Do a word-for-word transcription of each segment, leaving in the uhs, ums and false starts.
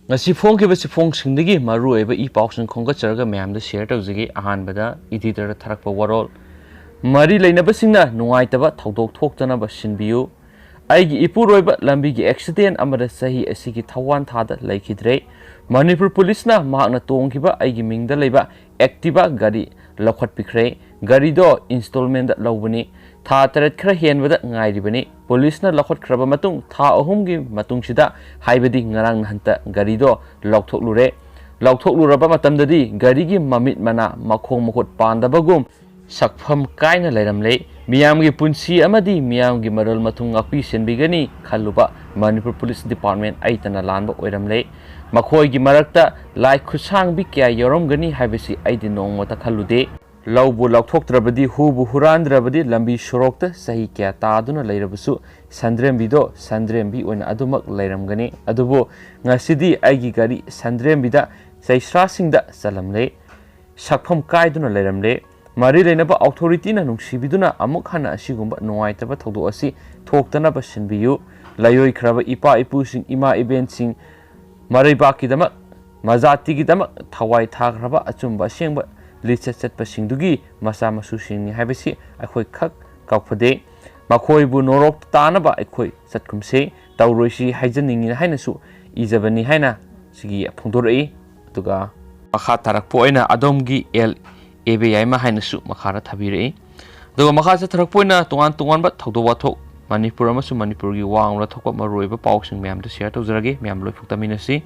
ꯉꯁꯤ ꯐꯣꯡꯈꯤꯕ ꯆꯦꯐꯣꯡꯁꯤꯡꯗꯒꯤ ꯃꯔꯨꯑꯣꯏꯕ ꯏ ꯄꯥꯎꯁꯤꯡ ꯈꯣꯝꯒꯠꯆꯔꯒ ꯃꯌꯥꯝꯗ ꯁꯤꯌꯔ ꯇꯧꯖꯒꯦ꯫ ꯑꯍꯥꯟꯕꯗ ꯏꯗꯤꯇꯔꯗ ꯊꯥꯔꯛꯄ ꯋꯥꯔꯣꯜ꯫ ꯃꯔꯤ ꯂꯩꯅꯕꯁꯤꯡꯅ ꯅꯨꯡꯉꯥꯏꯇꯕ ꯊꯧꯗꯣꯛ ꯊꯣꯛꯇꯅꯕ ꯁꯤꯟꯕꯤꯌꯨ꯫ ꯑꯩꯒꯤ ꯏꯄꯨꯔꯣꯏꯕ ꯂꯝꯕꯤꯒꯤ ꯑꯦꯛꯁꯤꯗꯦꯟ ꯑꯃꯗ ꯆꯍꯤ ꯑꯁꯤꯒꯤ ꯊꯧꯋꯥꯟ ꯊꯥꯗ ꯂꯩꯈꯤꯗ꯭ꯔꯦ꯫ ꯃꯅꯤꯄꯨꯔ ꯄꯨꯂꯤꯁꯅ ꯃꯍꯥꯛꯅ ꯇꯣꯡꯈꯤꯕ ꯑꯩꯒꯤ ꯃꯤꯡꯗ ꯂꯩꯕ ꯑꯦꯛꯇꯤꯚꯥ ꯒꯥꯔꯤ ꯂꯧꯈꯠꯄꯤꯈ꯭ꯔꯦ꯫ ꯒꯥꯔꯤꯗꯣ ꯏꯟꯁꯇꯣꯜꯃꯦꯟꯗ ꯂꯧꯕꯅꯤ꯫ ꯊꯥ ꯇꯔꯦꯠ ꯈꯔ ꯍꯦꯟꯕꯗ ꯉꯥꯏꯔꯤꯕꯅꯤ꯫ ꯄꯨꯂꯤꯁꯅ ꯂꯧꯈꯠꯈ꯭ꯔꯕ ꯃꯇꯨꯡ ꯊꯥ ꯑꯍꯨꯝꯒꯤ ꯃꯇꯨꯡꯁꯤꯗ, ꯍꯥꯏꯕꯗꯤ ꯉꯔꯥꯡ ꯅꯍꯟꯇ, ꯒꯥꯔꯤꯗꯣ ꯂꯧꯊꯣꯛꯂꯨꯔꯦ꯫ ꯂꯧꯊꯣꯛꯂꯨꯔꯕ ꯃꯇꯝꯗꯗꯤ ꯒꯥꯔꯤꯒꯤ ꯃꯃꯤꯠ ꯃꯅꯥ, ꯃꯈꯣꯡ ꯃꯈꯨꯠ ꯄꯥꯟꯗꯕꯒꯨꯝ ꯁꯛꯐꯝ ꯀꯥꯏꯅ ꯂꯩꯔꯝꯂꯦ꯫ ꯃꯤꯌꯥꯝꯒꯤ ꯄꯨꯟꯁꯤ ꯑꯃꯗꯤ ꯃꯤꯌꯥꯝꯒꯤ ꯃꯔꯜ ꯃꯊꯨꯝ ꯉꯥꯛꯄꯤ ꯁꯦꯟꯕꯤꯒꯅꯤ ꯈꯜꯂꯨꯕ ꯃꯅꯤꯄꯨꯔ ꯄꯨꯂꯤꯁ ꯗꯤꯄꯥꯔꯠꯃꯦꯟ ꯑꯩꯇꯅ ꯂꯥꯟꯕ ꯑꯣꯏꯔꯝꯂꯦ꯫ ꯃꯈꯣꯏꯒꯤ ꯃꯔꯛꯇ ꯂꯥꯏ ꯈꯨꯠꯁꯥꯡꯕꯤ ꯀꯌꯥ ꯌꯥꯎꯔꯝꯒꯅꯤ ꯍꯥꯏꯕꯁꯤ ꯑꯩꯗꯤ ꯅꯣꯡꯃꯇ ꯈꯜꯂꯨꯗꯦ꯫ ꯂꯧꯕꯨ ꯂꯧꯊꯣꯛꯇ꯭ꯔꯕꯗꯤ, ꯍꯨꯕꯨ ꯍꯨꯔꯥꯟꯗ꯭ꯔꯕꯗꯤ, ꯂꯝꯕꯤ ꯁꯣꯔꯣꯛꯇ ꯆꯍꯤ ꯀꯌꯥ ꯇꯥꯗꯨꯅ ꯂꯩꯔꯕꯁꯨ ꯁꯟꯗ꯭ꯔꯦꯝꯕꯤꯗꯣ ꯁꯟꯗ꯭ꯔꯦꯝꯕꯤ ꯑꯣꯏꯅ ꯑꯗꯨꯃꯛ ꯂꯩꯔꯝꯒꯅꯤ꯫ ꯑꯗꯨꯕꯨ ꯉꯁꯤꯗꯤ ꯑꯩꯒꯤ ꯒꯥꯔꯤ ꯁꯟꯗ꯭ꯔꯦꯝꯕꯤꯗ ꯆꯩꯁ꯭ꯔꯥꯁꯤꯡꯗ ꯆꯜꯂꯝꯂꯦ꯫ ꯁꯛꯐꯝ ꯀꯥꯏꯗꯨꯅ ꯂꯩꯔꯝꯂꯦ꯫ ꯃꯔꯤ ꯂꯩꯅꯕ ꯑꯣꯊꯣꯔꯤꯇꯤꯅ ꯅꯨꯡꯁꯤꯕꯤꯗꯨꯅ ꯑꯃꯨꯛ ꯍꯟꯅ ꯑꯁꯤꯒꯨꯝꯕ ꯅꯨꯡꯉꯥꯏꯇꯕ ꯊꯧꯗꯣꯛ ꯑꯁꯤ ꯊꯣꯛꯇꯅꯕ ꯁꯤꯟꯕꯤꯌꯨ꯫ ꯂꯥꯏꯑꯣꯏꯈ꯭ꯔꯕ ꯏꯄꯥ ꯏꯄꯨꯁꯤꯡ, ꯏꯃꯥ ꯏꯕꯦꯟꯁꯤꯡ, ꯃꯔꯩꯕꯥꯛꯀꯤꯗꯃꯛ, ꯃꯖꯥꯇꯤꯒꯤꯗꯃꯛ ꯊꯋꯥꯏ ꯊꯥꯈ꯭ꯔꯕ ꯑꯆꯨꯝꯕ ꯑꯁꯦꯡꯕ ꯂꯤꯆꯠ ꯆꯠꯄꯁꯤꯡꯗꯨꯒꯤ ꯃꯆꯥ ꯃꯁꯨꯁꯤꯡꯅꯤ ꯍꯥꯏꯕꯁꯤ ꯑꯩꯈꯣꯏ ꯈꯛ ꯀꯥꯎꯐꯗꯦ꯫ ꯃꯈꯣꯏꯕꯨ ꯅꯣꯔꯣꯛ ꯇꯥꯅꯕ ꯑꯩꯈꯣꯏ ꯆꯠꯈꯨꯝꯁꯦ꯫ ꯇꯧꯔꯣꯏꯁꯤ ꯍꯥꯏꯖꯅꯤꯡꯉꯤ ꯍꯥꯏꯅꯁꯨ ꯏꯖꯕꯅꯤ ꯍꯥꯏꯅ ꯁꯤꯒꯤ ꯐꯣꯡꯗꯣꯔꯛꯏ꯫ ꯑꯗꯨꯒ ꯃꯈꯥ ꯇꯥꯔꯛꯄ ꯑꯣꯏꯅ ꯑꯗꯣꯝꯒꯤ ꯑꯦꯜ ꯑꯦꯕꯦ ꯌꯥꯏꯃ ꯍꯥꯏꯅꯁꯨ ꯃꯈꯥꯗ ꯊꯥꯕꯤꯔꯛꯏ꯫ ꯑꯗꯨꯒ ꯃꯈꯥ ꯆꯠꯊꯔꯛꯄ ꯑꯣꯏꯅ ꯇꯣꯉꯥꯟ ꯇꯣꯉꯥꯟꯕ ꯊꯧꯗꯣꯛ ꯋꯥꯊꯣꯛ, ꯃꯅꯤꯄꯨꯔ ꯑꯃꯁꯨꯡ ꯃꯅꯤꯄꯨꯔꯒꯤ ꯋꯥꯡꯃꯗ ꯊꯣꯛꯄ ꯃꯔꯨꯑꯣꯏꯕ ꯄꯥꯎꯁꯤꯡ ꯃꯌꯥꯝꯗꯨ ꯁꯤꯌꯔ ꯇꯧꯖꯔꯒꯦ꯫ ꯃꯌꯥꯝ ꯂꯣꯏꯐꯨꯛ ꯇꯥꯃꯤꯟꯅꯁꯤ꯫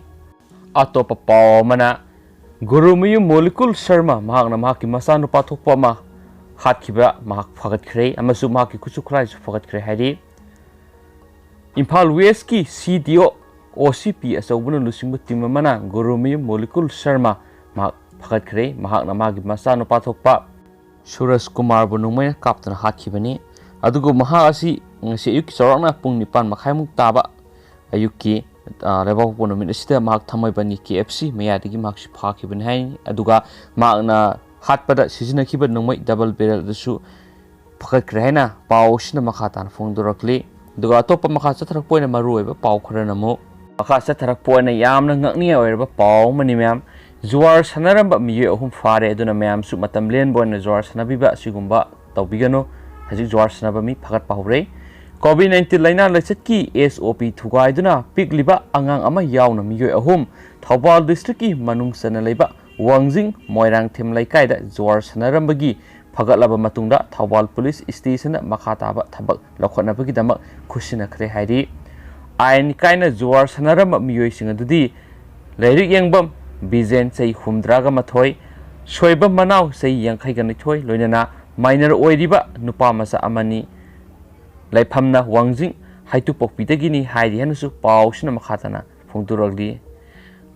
ꯑꯇꯣꯞꯄ ꯄꯥꯎ ꯑꯃꯅ, ꯒꯨꯔꯨꯃꯌꯨꯝ ꯃꯣꯂꯤꯀꯨꯜ ꯁꯔꯃ ꯃꯍꯥꯛꯅ ꯃꯍꯥꯛꯀꯤ ꯃꯆꯥꯅꯨꯄꯥ ꯊꯣꯛꯄ ꯑꯃ ꯍꯥꯠꯈꯤꯕ ꯃꯍꯥꯛ ꯐꯒꯠꯈ꯭ꯔꯦ ꯑꯃꯁꯨꯡ ꯃꯍꯥꯛꯀꯤ ꯈꯨꯠꯁꯨ ꯈꯨꯠꯂꯥꯏꯁꯨ ꯐꯒꯠꯈ꯭ꯔꯦ ꯍꯥꯏꯔꯤ꯫ ꯏꯝꯐꯥꯜ ꯋꯦꯁꯀꯤ ꯁꯤ ꯗꯤ ꯑꯣ, ꯑꯣ ꯁꯤ ꯄꯤ ꯑꯆꯧꯕꯅ ꯂꯨꯆꯤꯡꯕ ꯇꯤꯝ ꯑꯃꯅ ꯒꯨꯔꯨꯃꯌꯨꯝ ꯃꯣꯂꯤꯀꯨꯜ ꯁꯔꯃ ꯃꯍꯥꯛ ꯐꯒꯠꯈ꯭ꯔꯦ꯫ ꯃꯍꯥꯛꯅ ꯃꯥꯒꯤ ꯃꯆꯥꯅꯨꯄꯥ ꯊꯣꯛꯄ ꯁꯨꯔꯖ ꯀꯨꯃꯥꯔꯕꯨ ꯅꯣꯡꯃꯩꯅ ꯀꯥꯞꯇꯨꯅ ꯍꯥꯠꯈꯤꯕꯅꯤ꯫ ꯑꯗꯨꯒ ꯃꯍꯥꯛ ꯑꯁꯤ ꯉꯁꯤ ꯑꯌꯨꯛꯀꯤ ꯆꯥꯎꯔꯥꯛꯅ ꯄꯨꯡ ꯅꯤꯄꯥꯟ ꯃꯈꯥꯏꯃꯨꯛ ꯇꯥꯕ ꯑꯌꯨꯛꯀꯤ, ꯑ, ꯂꯩꯕꯥꯛꯄꯣꯛꯄ ꯅꯨꯃꯤꯠ ꯑꯁꯤꯗ ꯃꯍꯥꯛ ꯊꯥꯡꯃꯩꯕꯟꯒꯤ ꯀꯦ ꯑꯦꯐ ꯁꯤ ꯃꯌꯥꯗꯒꯤ ꯃꯍꯥꯛꯁꯤ ꯐꯥꯈꯤꯕꯅꯤ ꯍꯥꯏ꯫ ꯑꯗꯨꯒ ꯃꯍꯥꯛꯅ ꯍꯥꯠꯄꯗ ꯁꯤꯖꯤꯟꯅꯈꯤꯕ ꯅꯣꯡꯃꯩ ꯗꯕꯜ ꯕꯦꯔꯦꯜ ꯑꯗꯨꯁꯨ ꯐꯒꯠꯈ꯭ꯔꯦ ꯍꯥꯏꯅ ꯄꯥꯎ ꯑꯁꯤꯅ ꯃꯈꯥ ꯇꯥꯅ ꯐꯣꯡꯗꯣꯔꯛꯂꯤ꯫ ꯑꯗꯨꯒ ꯑꯇꯣꯞꯄ ꯃꯈꯥ ꯆꯠꯊꯔꯛꯄ ꯑꯣꯏꯅ ꯃꯔꯨꯑꯣꯏꯕ ꯄꯥꯎ ꯈꯔꯅ ꯑꯃꯨꯛ, ꯃꯈꯥ ꯆꯠꯊꯔꯛꯄ ꯑꯣꯏꯅ ꯌꯥꯝꯅ ꯉꯛꯅꯤꯡꯉꯥꯏ ꯑꯣꯏꯔꯕ ꯄꯥꯎ ꯑꯃꯅꯤ ꯃꯌꯥꯝ꯫ ꯖꯨꯋꯥꯔ ꯁꯥꯟꯅꯔꯝꯕ ꯃꯤꯑꯣꯏ ꯑꯍꯨꯝ ꯐꯥꯔꯦ, ꯑꯗꯨꯅ ꯃꯌꯥꯝꯁꯨ ꯃꯇꯝ ꯂꯦꯟꯕ ꯑꯣꯏꯅ ꯖꯨꯋꯥꯔ ꯁꯥꯟꯅꯕꯤꯕ ꯑꯁꯤꯒꯨꯝꯕ ꯇꯧꯕꯤꯒꯅꯨ꯫ ꯍꯧꯖꯤꯛ ꯖꯨꯋꯥꯔ ꯁꯥꯟꯅꯕ ꯃꯤ ꯐꯒꯠꯄ ꯍꯧꯔꯦ꯫ ꯀꯣꯚꯤꯗ ꯅꯥꯏꯟꯇꯤꯟ ꯂꯥꯏꯅꯥ ꯂꯥꯏꯆꯠꯀꯤ ꯑꯦꯁ ꯑꯣ ꯄꯤ ꯊꯨꯒꯥꯏꯗꯨꯅ ꯄꯤꯛꯂꯤꯕ ꯑꯉꯥꯡ ꯑꯃ ꯌꯥꯎꯅ ꯃꯤꯑꯣꯏ ꯑꯍꯨꯝ ꯊꯧꯕꯥꯜ ꯗꯤꯁꯇ꯭ꯔꯤꯛꯀꯤ ꯃꯅꯨꯡ ꯆꯟꯅ ꯂꯩꯕ ꯋꯥꯡꯖꯤꯡ ꯃꯣꯏꯔꯥꯡꯊꯦꯝ ꯂꯩꯀꯥꯏꯗ ꯖꯨꯋꯥꯔ ꯁꯥꯟꯅꯔꯝꯕꯒꯤ ꯐꯒꯠꯂꯕ ꯃꯇꯨꯡꯗ ꯊꯧꯕꯥꯜ ꯄꯨꯂꯤꯁ ꯁ꯭ꯇꯦꯁꯟꯗ ꯃꯈꯥ ꯇꯥꯕ ꯊꯕꯛ ꯂꯧꯈꯠꯅꯕꯒꯤꯗꯃꯛ ꯈꯨꯠꯁꯤꯟꯅꯈ꯭ꯔꯦ ꯍꯥꯏꯔꯤ꯫ ꯑꯥꯏꯟ ꯀꯥꯏꯅ ꯖꯨꯋꯥꯔ ꯁꯥꯟꯅꯔꯝꯕ ꯃꯤꯑꯣꯏꯁꯤꯡ ꯑꯗꯨꯗꯤ ꯂꯥꯏꯔꯤꯛ ꯌꯦꯡꯕꯝ ꯕꯤꯖꯦꯟ, ꯆꯍꯤ ꯍꯨꯝꯗ꯭ꯔꯥꯒ ꯃꯥꯊꯣꯏ, ꯁꯣꯏꯕꯝ ꯃꯅꯥꯎ, ꯆꯍꯤ ꯌꯥꯡꯈꯩꯒ ꯅꯤꯊꯣꯏ, ꯂꯣꯏꯅꯅ ꯃꯥꯏꯅꯔ ꯑꯣꯏꯔꯤꯕ ꯅꯨꯄꯥ ꯃꯆꯥ ꯑꯃꯅꯤ꯫ ꯂꯩꯐꯝꯅ ꯋꯥꯡꯖꯤꯡ ꯍꯩꯇꯨꯄꯣꯛꯄꯤꯗꯒꯤꯅꯤ ꯍꯥꯏꯔꯤ ꯍꯥꯏꯅꯁꯨ ꯄꯥꯎꯁꯤꯅ ꯃꯈꯥ ꯇꯥꯅ ꯐꯣꯡꯗꯣꯔꯛꯂꯤ꯫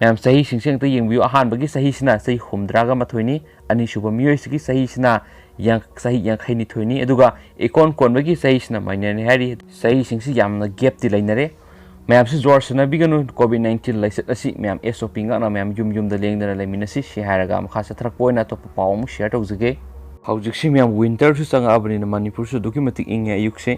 ꯃꯌꯥꯝ, ꯆꯍꯤꯁꯤꯡꯁꯦ ꯑꯝꯇ ꯌꯦꯡꯕꯤꯌꯨ꯫ ꯑꯍꯥꯟꯕꯒꯤ ꯆꯍꯤꯁꯤꯅ ꯆꯍꯤ ꯍꯨꯝꯗ꯭ꯔꯥꯒ ꯃꯥꯊꯣꯏꯅꯤ, ꯑꯅꯤꯁꯨꯕ ꯃꯤꯑꯣꯏꯁꯤꯒꯤ ꯆꯍꯤꯁꯤꯅ ꯌꯥꯡ-, ꯆꯍꯤ ꯌꯥꯡꯈꯩ ꯅꯤꯊꯣꯏꯅꯤ, ꯑꯗꯨꯒ ꯏꯀꯣꯟ ꯀꯣꯟꯕꯒꯤ ꯆꯍꯤꯁꯤꯅ ꯃꯥꯏꯅꯔꯅꯤ ꯍꯥꯏꯔꯤ꯫ ꯆꯍꯤꯁꯤꯡꯁꯤ ꯌꯥꯝꯅ ꯒꯦꯞꯇꯤ ꯂꯩꯅꯔꯦ꯫ ꯃꯌꯥꯝꯁꯨ ꯖꯣꯔ ꯁꯥꯟꯅꯕꯤꯒꯅꯨ꯫ ꯀꯣꯚꯤꯗ ꯅꯥꯏꯟꯇꯤꯟ ꯂꯥꯏꯆꯠ ꯑꯁꯤ ꯃꯌꯥꯝ ꯑꯦꯁ ꯑꯣ ꯄꯤ ꯉꯥꯛꯅ ꯃꯌꯥꯝ ꯌꯨꯝ ꯌꯨꯝꯗ ꯂꯦꯡꯗꯅ ꯂꯩꯃꯤꯟꯅꯁꯤ꯫ ꯁꯤ ꯍꯥꯏꯔꯒ ꯃꯈꯥ ꯆꯠꯊꯔꯛꯄ ꯑꯣꯏꯅ ꯑꯇꯣꯞꯄ ꯄꯥꯎ ꯑꯃꯨꯛ ꯁꯤꯌꯔ ꯇꯧꯖꯒꯦ꯫ ꯍꯧꯖꯤꯛꯁꯤ ꯃꯌꯥꯝ ꯋꯤꯟꯇꯔꯁꯨ ꯆꯪꯉꯛꯑꯕꯅꯤꯅ ꯃꯅꯤꯄꯨꯔꯁꯨ ꯑꯗꯨꯛꯀꯤ ꯃꯇꯤꯛ ꯏꯪꯉꯦ ꯑꯌꯨꯛꯁꯦ꯫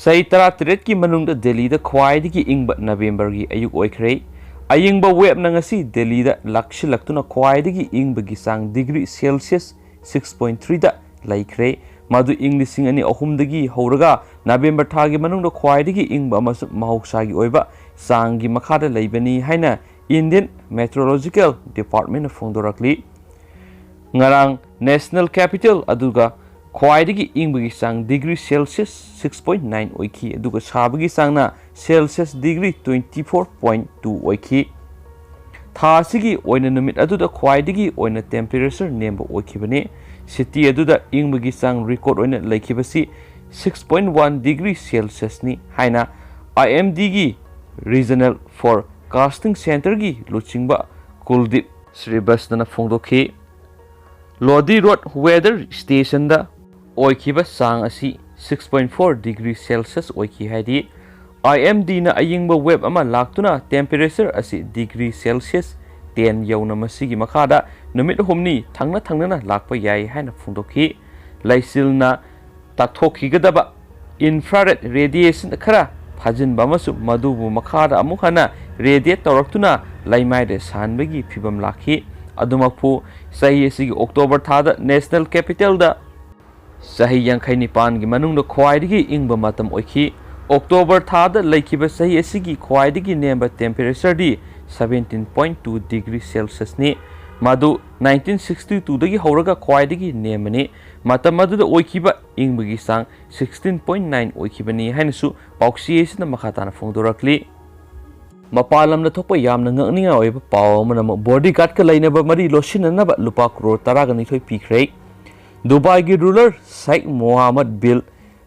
ꯆꯍꯤ ꯇꯔꯥꯇꯔꯦꯠꯀꯤ ꯃꯅꯨꯡꯗ ꯗꯦꯜꯂꯤꯗ ꯈ꯭ꯋꯥꯏꯗꯒꯤ ꯏꯪꯕ ꯅꯕꯦꯝꯕꯔꯒꯤ ꯑꯌꯨꯛ ꯑꯣꯏꯈ꯭ꯔꯦ꯫ ꯑꯏꯪꯕ ꯋꯦꯕꯅ ꯉꯁꯤ ꯗꯦꯜꯂꯤꯗ ꯂꯥꯛꯁꯤꯜꯂꯛꯇꯨꯅ ꯈ꯭ꯋꯥꯏꯗꯒꯤ ꯏꯪꯕꯒꯤ ꯆꯥꯡ ꯗꯤꯒ꯭ꯔꯤ ꯁꯦꯜꯁꯤꯌꯁ ꯁꯤꯛꯁ ꯄꯣꯏꯟ ꯊ꯭ꯔꯤꯗ ꯂꯩꯈ꯭ꯔꯦ꯫ ꯃꯗꯨ ꯏꯪ ꯂꯤꯁꯤꯡ ꯑꯅꯤ ꯑꯍꯨꯝꯗꯒꯤ ꯍꯧꯔꯒ ꯅꯕꯦꯝꯕꯔ ꯊꯥꯒꯤ ꯃꯅꯨꯡꯗ ꯈ꯭ꯋꯥꯏꯗꯒꯤ ꯏꯪꯕ ꯑꯃꯁꯨꯡ ꯃꯍꯧꯁꯥꯒꯤ ꯑꯣꯏꯕ ꯆꯥꯡꯒꯤ ꯃꯈꯥꯗ ꯂꯩꯕꯅꯤ ꯍꯥꯏꯅ ꯏꯟꯗꯤꯌꯟ ꯃꯦꯇ꯭ꯔꯣꯂꯣꯖꯤꯀꯦꯜ ꯗꯤꯄꯥꯔꯠꯃꯦꯟꯅ ꯐꯣꯡꯗꯣꯔꯛꯂꯤ꯫ ꯉꯔꯥꯡ ꯅꯦꯁꯅꯦꯜ ꯀꯦꯄꯤꯇꯦꯜ ꯑꯗꯨꯒ ꯈ꯭ꯋꯥꯏꯗꯒꯤ ꯏꯪꯕꯒꯤ ꯆꯥꯡ degree celsius six point nine ꯑꯣꯏꯈꯤ, ꯑꯗꯨꯒ ꯁꯥꯕꯒꯤ ꯆꯥꯡꯅ celsius degree twenty four point two ꯑꯣꯏꯈꯤ꯫ ꯊꯥ ꯑꯁꯤꯒꯤ ꯑꯣꯏꯅ ꯅꯨꯃꯤꯠ ꯑꯗꯨꯗ ꯈ꯭ꯋꯥꯏꯗꯒꯤ ꯑꯣꯏꯅ ꯇꯦꯝꯄꯦꯔꯦꯆꯔ ꯅꯦꯝꯕ ꯑꯣꯏꯈꯤꯕꯅꯤ꯫ ꯁꯤꯇꯤ ꯑꯗꯨꯗ ꯏꯪꯕꯒꯤ ꯆꯥꯡ ꯔꯦꯀꯣꯔꯗ ꯑꯣꯏꯅ ꯂꯩꯈꯤꯕꯁꯤ ꯁꯤꯛꯁ ꯄꯣꯏꯟ ꯋꯥꯟ ꯗꯤꯒ꯭ꯔꯤ ꯁꯦꯜꯁꯤꯌꯁꯅꯤ ꯍꯥꯏꯅ ꯑꯥꯏ ꯑꯦꯝ ꯗꯤꯒꯤ ꯔꯤꯖꯅꯦꯜ ꯐꯣꯔꯀꯥꯁꯇꯤꯡ ꯁꯦꯟꯇꯔꯒꯤ ꯂꯨꯆꯤꯡꯕ ꯀꯨꯜꯗꯤꯞ ꯁ꯭ꯔꯤꯕꯁꯅꯅ ꯐꯣꯡꯗꯣꯛꯈꯤ꯫ ꯂꯣꯗꯤ ꯔꯣꯗ ꯋꯦꯗꯔ ꯁ꯭ꯇꯦꯁꯟꯗ ꯑꯣꯏꯈꯤꯕ ꯆꯥꯡ ꯑꯁꯤ six point four degree Celsius ꯑꯣꯏꯈꯤ ꯍꯥꯏꯔꯤ꯫ ꯑꯥꯏ ꯑꯦꯝ ꯗꯤꯅ ꯑꯏꯪꯕ ꯋꯦꯕ ꯑꯃ ꯂꯥꯛꯇꯨꯅ ꯇꯦꯝꯄꯦꯔꯦꯆꯔ ꯑꯁꯤ ꯗꯤꯒ꯭ꯔꯤ ꯁꯦꯜꯁꯤꯌꯁ ꯇꯦꯟ ꯌꯧꯅ ꯃꯁꯤꯒꯤ ꯃꯈꯥꯗ ꯅꯨꯃꯤꯠ ꯍꯨꯝꯅꯤ ꯊꯪꯅ ꯊꯪꯅꯅ ꯂꯥꯛꯄ ꯌꯥꯏ ꯍꯥꯏꯅ ꯐꯣꯡꯗꯣꯛꯈꯤ꯫ ꯂꯩꯆꯤꯜꯅ ꯇꯥꯊꯣꯛꯈꯤꯒꯗꯕ ꯏꯟꯐ꯭ꯔꯥꯔꯦꯗ ꯔꯦꯗꯤꯌꯦꯁꯟ ꯈꯔ ꯐꯥꯖꯤꯟꯕ ꯑꯃꯁꯨꯡ ꯃꯗꯨꯕꯨ ꯃꯈꯥꯗ ꯑꯃꯨꯛ ꯍꯟꯅ ꯔꯦꯗꯤꯌꯦꯠ ꯇꯧꯔꯛꯇꯨꯅ ꯂꯩꯃꯥꯏꯗ ꯁꯥꯍꯟꯕꯒꯤ ꯐꯤꯕꯝ ꯂꯥꯛꯈꯤ꯫ ꯑꯗꯨꯃꯛꯄꯨ, ꯆꯍꯤ ꯑꯁꯤꯒꯤ ꯑꯣꯛꯇꯣꯕꯔ ꯊꯥꯗ ꯅꯦꯁꯅꯦꯜ ꯀꯦꯄꯤꯇꯦꯜꯗ ꯆꯍꯤ ꯌꯥꯡꯈꯩ ꯅꯤꯄꯥꯟꯒꯤ ꯃꯅꯨꯡꯗ ꯈ꯭ꯋꯥꯏꯗꯒꯤ ꯏꯪꯕ ꯃꯇꯝ ꯑꯣꯏꯈꯤ꯫ ꯑꯣꯛꯇꯣꯕꯔ ꯊꯥꯗ ꯂꯩꯈꯤꯕ ꯆꯍꯤ ꯑꯁꯤꯒꯤ ꯈ꯭ꯋꯥꯏꯗꯒꯤ ꯅꯦꯝꯕ ꯇꯦꯝꯄꯦꯔꯦꯆꯔꯗꯤ seventeen point two degree Celsiusꯅꯤ꯫ ꯃꯗꯨ nineteen sixty twoꯗꯒꯤ ꯍꯧꯔꯒ ꯈ꯭ꯋꯥꯏꯗꯒꯤ ꯅꯦꯝꯕꯅꯤ꯫ ꯃꯇꯝ ꯑꯗꯨꯗ ꯑꯣꯏꯈꯤꯕ ꯏꯪꯕꯒꯤ ꯆꯥꯡ sixteen point nine ꯑꯣꯏꯈꯤꯕꯅꯤ ꯍꯥꯏꯅꯁꯨ ꯄꯥꯎꯆꯦ ꯑꯁꯤꯅ ꯃꯈꯥ ꯇꯥꯅ ꯐꯣꯡꯗꯣꯔꯛꯂꯤ꯫ ꯃꯄꯥꯟ ꯂꯝꯗ ꯊꯣꯛꯄ ꯌꯥꯝꯅ ꯉꯛꯅꯤꯡꯉꯥꯏ ꯑꯣꯏꯕ ꯄꯥꯎ ꯑꯃꯅ ꯑꯃꯨꯛ ꯕꯣꯗꯤꯒꯥꯔꯗꯀ ꯂꯩꯅꯕ ꯃꯔꯤ ꯂꯣꯠꯁꯤꯟꯅꯅꯕ ꯂꯨꯄꯥ ꯀ꯭ꯔꯣꯔ ꯇꯔꯥꯒ ꯅꯤꯊꯣꯏ ꯄꯤꯈ꯭ꯔꯦ꯫ ꯗꯨꯕꯥꯏꯒꯤ ꯔꯨꯂꯔ ꯁꯥꯏꯈ ꯃꯣꯍꯥꯃꯗ ꯕꯤꯜ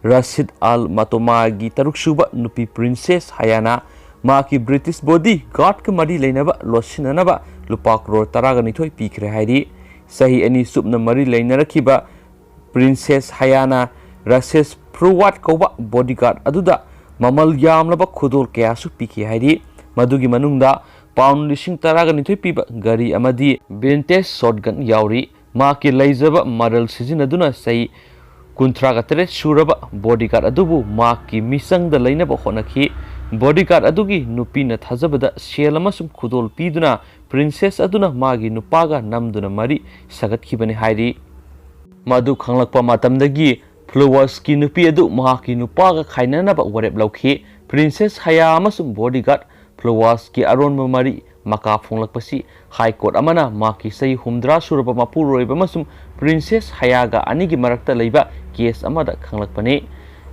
ꯔꯥꯁꯤꯗ ꯑꯜ ꯃꯇꯣꯃꯥꯒꯤ ꯇꯔꯨꯛꯁꯨꯕ ꯅꯨꯄꯤ ꯄ꯭ꯔꯤꯟꯁꯦꯁ ꯍꯌꯥꯅꯥ ꯃꯍꯥꯛꯀꯤ ꯕ꯭ꯔꯤꯇꯤꯁ ꯕꯣꯗꯤ ꯒꯥꯔꯗꯀ ꯃꯔꯤ ꯂꯩꯅꯕ ꯂꯣꯠꯁꯤꯟꯅꯅꯕ ꯂꯨꯄꯥ ꯀ꯭ꯔꯣꯔ ꯇꯔꯥꯒ ꯅꯤꯊꯣꯏ ꯄꯤꯈ꯭ꯔꯦ ꯍꯥꯏꯔꯤ꯫ ꯆꯍꯤ ꯑꯅꯤ ꯆꯨꯞꯅ ꯃꯔꯤ ꯂꯩꯅꯔꯛꯈꯤꯕ ꯄ꯭ꯔꯤꯟꯁꯦꯁ ꯍꯌꯥꯅꯥ ꯔꯥꯁꯦꯁ ꯐ꯭ꯔꯨꯋꯥꯠ ꯀꯧꯕ ꯕꯣꯗꯤꯒꯥꯔꯗ ꯑꯗꯨꯗ ꯃꯃꯜ ꯌꯥꯝꯂꯕ ꯈꯨꯗꯣꯜ ꯀꯌꯥꯁꯨ ꯄꯤꯈꯤ ꯍꯥꯏꯔꯤ꯫ ꯃꯗꯨꯒꯤ ꯃꯅꯨꯡꯗ ꯄꯥꯎꯟ ꯂꯤꯁꯤꯡ ꯇꯔꯥꯒ ꯅꯤꯊꯣꯏ ꯄꯤꯕ ꯒꯥꯔꯤ ꯑꯃꯗꯤ ꯚꯤꯟꯇꯦꯖ ꯁꯣꯠꯒꯟ ꯌꯥꯎꯔꯤ꯫ ꯃꯍꯥꯛꯀꯤ ꯂꯩꯖꯕ ꯃꯔꯜ ꯁꯤꯖꯤꯟꯅꯗꯨꯅ ꯆꯍꯤ ꯀꯨꯟꯊ꯭ꯔꯥꯒ ꯇꯔꯦꯠ ꯁꯨꯔꯕ ꯕꯣꯗꯤꯒꯥꯔꯗ ꯑꯗꯨꯕꯨ ꯃꯍꯥꯛꯀꯤ ꯃꯤꯆꯪꯗ ꯂꯩꯅꯕ ꯍꯣꯠꯅꯈꯤ꯫ ꯕꯣꯗꯤꯒꯥꯔꯗ ꯑꯗꯨꯒꯤ ꯅꯨꯄꯤꯅ ꯊꯥꯖꯕꯗ ꯁꯦꯜ ꯑꯃꯁꯨꯡ ꯈꯨꯗꯣꯜ ꯄꯤꯗꯨꯅ ꯄ꯭ꯔꯤꯟꯁꯦꯁ ꯑꯗꯨꯅ ꯃꯥꯒꯤ ꯅꯨꯄꯥꯒ ꯅꯝꯗꯨꯅ ꯃꯔꯤ ꯁꯥꯒꯠꯈꯤꯕꯅꯤ ꯍꯥꯏꯔꯤ꯫ ꯃꯗꯨ ꯈꯪꯂꯛꯄ ꯃꯇꯝꯗꯒꯤ ꯐ꯭ꯂꯣꯋꯔꯁꯀꯤ ꯅꯨꯄꯤ ꯑꯗꯨ ꯃꯍꯥꯛꯀꯤ ꯅꯨꯄꯥꯒ ꯈꯥꯏꯅꯅꯕ ꯋꯥꯔꯦꯞ ꯂꯧꯈꯤ꯫ ꯄ꯭ꯔꯤꯟꯁꯦꯁ ꯍꯌꯥ ꯑꯃꯁꯨꯡ ꯕꯣꯗꯤꯒꯥꯔꯗ ꯐ꯭ꯂꯣꯋꯔꯁꯀꯤ ꯑꯔꯣꯟꯕ ꯃꯔꯤ ꯃꯀꯥ ꯐꯣꯡꯂꯛꯄꯁꯤ ꯍꯥꯏ ꯀꯣꯔꯠ ꯑꯃꯅ ꯃꯍꯥꯛꯀꯤ ꯆꯍꯤ ꯍꯨꯝꯗ꯭ꯔꯥ ꯁꯨꯔꯕ ꯃꯄꯨꯔꯣꯏꯕ ꯑꯃꯁꯨꯡ ꯄ꯭ꯔꯤꯟꯁꯦꯁ ꯍꯌꯥꯒ ꯑꯅꯤꯒꯤ ꯃꯔꯛꯇ ꯂꯩꯕ ꯀꯦꯁ ꯑꯃꯗ ꯈꯪꯂꯛꯄꯅꯤ꯫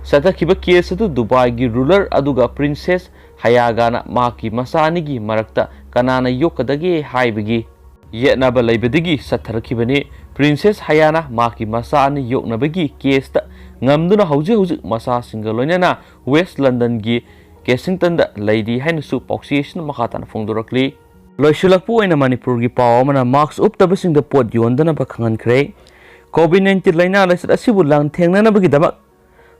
ꯆꯠꯊꯈꯤꯕ ꯀꯦꯁ ꯑꯗꯨ ꯗꯨꯕꯥꯏꯒꯤ ꯔꯨꯂꯔ ꯑꯗꯨꯒ ꯄ꯭ꯔꯤꯟꯁꯦꯁ ꯍꯌꯥꯒꯥꯅ ꯃꯍꯥꯛꯀꯤ ꯃꯆꯥ ꯑꯅꯤꯒꯤ ꯃꯔꯛꯇ ꯀꯅꯥꯅ ꯌꯣꯛꯀꯗꯒꯦ ꯍꯥꯏꯕꯒꯤ ꯌꯦꯠꯅꯕ ꯂꯩꯕꯗꯒꯤ ꯆꯠꯊꯔꯛꯈꯤꯕꯅꯤ꯫ ꯄ꯭ꯔꯤꯟꯁꯦꯁ ꯍꯌꯥꯅ ꯃꯍꯥꯛꯀꯤ ꯃꯆꯥ ꯑꯅꯤ ꯌꯣꯛꯅꯕꯒꯤ ꯀꯦꯁꯇ ꯉꯝꯗꯨꯅ ꯍꯧꯖꯤꯛ ꯍꯧꯖꯤꯛ ꯃꯆꯥꯁꯤꯡꯒ ꯂꯣꯏꯅꯅ ꯋꯦꯁ ꯂꯟꯗꯟꯒꯤ ꯀꯦꯁꯤꯡꯇꯟꯗ ꯂꯩꯔꯤ ꯍꯥꯏꯅꯁꯨ ꯄꯥꯎꯆꯦ ꯑꯁꯤꯅ ꯃꯈꯥ ꯇꯥꯅ ꯐꯣꯡꯗꯣꯔꯛꯂꯤ꯫ ꯂꯣꯏꯁꯤꯜꯂꯛꯄ ꯑꯣꯏꯅ ꯃꯅꯤꯄꯨꯔꯒꯤ ꯄꯥꯎ ꯑꯃꯅ ꯃꯥꯛꯁ ꯎꯞꯇꯕꯁꯤꯡꯗ ꯄꯣꯠ ꯌꯣꯟꯗꯅꯕ ꯈꯪꯍꯟꯈ꯭ꯔꯦ꯫ ꯀꯣꯚꯤꯗ ꯅꯥꯏꯟꯇꯤꯟ ꯂꯥꯏꯅꯥ ꯂꯥꯏꯆꯠ ꯑꯁꯤꯕꯨ ꯂꯥꯟꯊꯦꯡꯅꯅꯕꯒꯤꯗꯃꯛ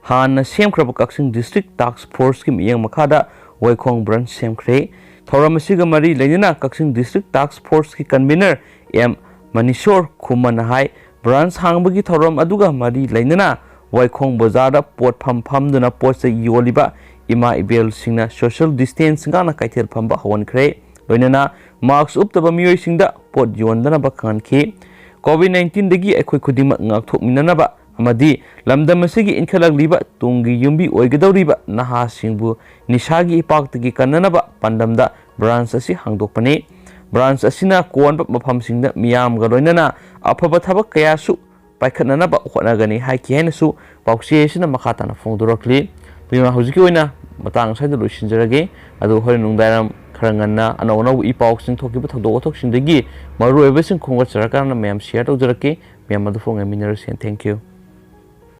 ꯍꯥꯟꯅ ꯁꯦꯝꯈ꯭ꯔꯕ ꯀꯛꯆꯤꯡ ꯗꯤꯁꯇ꯭ꯔꯤꯛ ꯇꯥꯛꯁ ꯐꯣꯔꯁꯀꯤ ꯃꯤꯠꯌꯦꯡ ꯃꯈꯥꯗ ꯋꯥꯏꯈꯣꯡ ꯕ꯭ꯔꯥꯟꯁ ꯁꯦꯝꯈ꯭ꯔꯦ꯫ ꯊꯧꯔꯝ ꯑꯁꯤꯒ ꯃꯔꯤ ꯂꯩꯅꯅ ꯀꯛꯆꯤꯡ ꯗꯤꯁꯇ꯭ꯔꯤꯛ ꯇꯥꯛꯁ ꯐꯣꯔꯁꯀꯤ ꯀꯟꯚꯤꯅꯔ ꯑꯦꯝ ꯃꯅꯤꯁꯣꯔ ꯈꯨꯃꯟꯅ ꯍꯥꯏ, ꯕ꯭ꯔꯥꯟꯁ ꯍꯥꯡꯕꯒꯤ ꯊꯧꯔꯝ ꯑꯗꯨꯒ ꯃꯔꯤ ꯂꯩꯅꯅ ꯋꯥꯏꯈꯣꯡ ꯕꯖꯥꯔꯗ ꯄꯣꯠꯐꯝ ꯐꯝꯗꯨꯅ ꯄꯣꯠ ꯆꯩ ꯌꯣꯜꯂꯤꯕ ꯏꯃꯥ ꯏꯕꯦꯜꯁꯤꯡꯅ social distance ꯉꯥꯛꯅ ꯀꯩꯊꯦꯜ ꯐꯝꯕ ꯍꯧꯍꯟꯈ꯭ꯔꯦ꯫ ꯂꯣꯏꯅꯅ mask ꯎꯞꯇꯕ ꯃꯤꯑꯣꯏꯁꯤꯡꯗ ꯄꯣꯠ ꯌꯣꯟꯗꯅꯕ ꯈꯪꯍꯟꯈꯤ꯫ COVID nineteenꯗꯒꯤ ꯑꯩꯈꯣꯏ ꯈꯨꯗꯤꯡꯃꯛ ꯉꯥꯛꯊꯣꯛꯃꯤꯟꯅꯅꯕ ꯑꯃꯗꯤ ꯂꯝꯗꯝ ꯑꯁꯤꯒꯤ ꯏꯟꯈꯠꯂꯛꯂꯤꯕ ꯇꯨꯡꯒꯤ ꯌꯨꯝꯕꯤ ꯑꯣꯏꯒꯗꯧꯔꯤꯕ ꯅꯍꯥꯁꯤꯡꯕꯨ ꯅꯤꯁꯥꯒꯤ ꯏꯄꯥꯛꯇꯒꯤ ꯀꯟꯅꯅꯕ ꯄꯥꯟꯗꯝꯗ branch ꯑꯁꯤ ꯍꯥꯡꯗꯣꯛꯄꯅꯤ꯫ Branch ꯑꯁꯤꯅ ꯀꯣꯟꯕ ꯃꯐꯝꯁꯤꯡꯗ ꯃꯤꯌꯥꯝꯒ ꯂꯣꯏꯅꯅ ꯑꯐꯕ ꯊꯕꯛ ꯀꯌꯥꯁꯨ ꯄꯥꯏꯈꯠꯅꯅꯕ ꯍꯣꯠꯅꯒꯅꯤ ꯍꯥꯏꯈꯤ ꯍꯥꯏꯅꯁꯨ ꯄꯥꯎꯆꯦ ꯑꯁꯤꯅ ꯃꯈꯥ ꯇꯥꯅ ꯐꯣꯡꯗꯣꯔꯛꯂꯤ꯫ ꯑꯗꯨꯅ ꯍꯧꯖꯤꯛꯀꯤ ꯑꯣꯏꯅ ꯃꯇꯥꯡ ꯑꯁ꯭ꯋꯥꯏꯗ ꯂꯣꯏꯁꯤꯟꯖꯔꯒꯦ꯫ ꯑꯗꯨ ꯍꯣꯔꯦꯟ ꯅꯨꯡꯗꯥꯡꯋꯥꯏꯔꯝ ꯈꯔ ꯉꯟꯅ ꯑꯅꯧ ꯑꯅꯧꯕ ꯏ ꯄꯥꯎꯁꯤꯡ ꯊꯣꯛꯈꯤꯕ ꯊꯧꯗꯣꯛ ꯋꯥꯊꯣꯛꯁꯤꯡꯗꯒꯤ ꯃꯔꯨꯑꯣꯏꯕꯁꯤꯡ ꯈꯣꯝꯒꯠꯆꯔꯀꯥꯟꯗ ꯃꯌꯥꯝ share ꯇꯧꯖꯔꯛꯀꯦ꯫ ꯃꯌꯥꯝ ꯑꯗꯨ ꯐꯣꯡ ꯉꯥꯏꯃꯤꯟꯅꯔꯁꯦ꯫ Thank you꯫